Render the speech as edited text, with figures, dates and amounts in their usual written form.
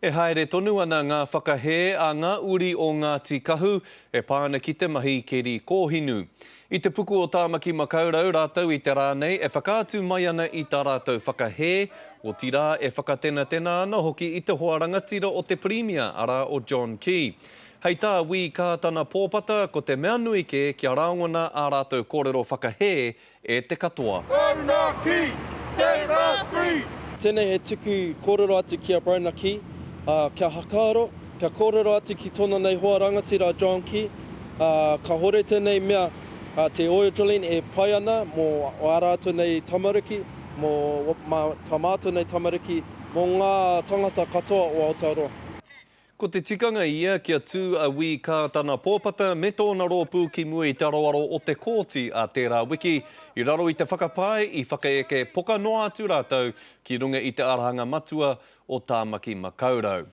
E haere tonu ana ngā whakahē a ngā uri o Ngāti Kahu e pā ana ki te mahi keri kōhinu. I te puku o Tāmaki Makaurau rātou i te rā nei e whakaatu mai ana i tā rātou whakahē, otirā e whakatenatena ana hoki i te hoa rangatira o te Pirimia, arā o John Key. Hei tā Wī Kātana Pōpata, ko te mea nui kē kia rāngona ā rātou kōrero whakahē e te katoa. Brona Key, set us free! Tēnei he tuku kōrero atu ki a Brona Key, ā, kia hakaaro, kia kōrero atu ki tōna nei hoa rangatira a John Key, ā, kāhore tēnei mea, ā, te oil drilling e pai ana mō ā rātou nei tamariki, mō mā tā mātou nei tamariki, mō ngā tangata katoa o Aotearoa. Ko te tikanga ia kia tū a Wī Kātana Pōpata me tōna rōpū ki mua i te aroaro o te kōti a tērā wiki, i raro i te whakapae i whakaeke poka noa atu rātou ki runga i te arahanga matua o Tāmaki Makaurau.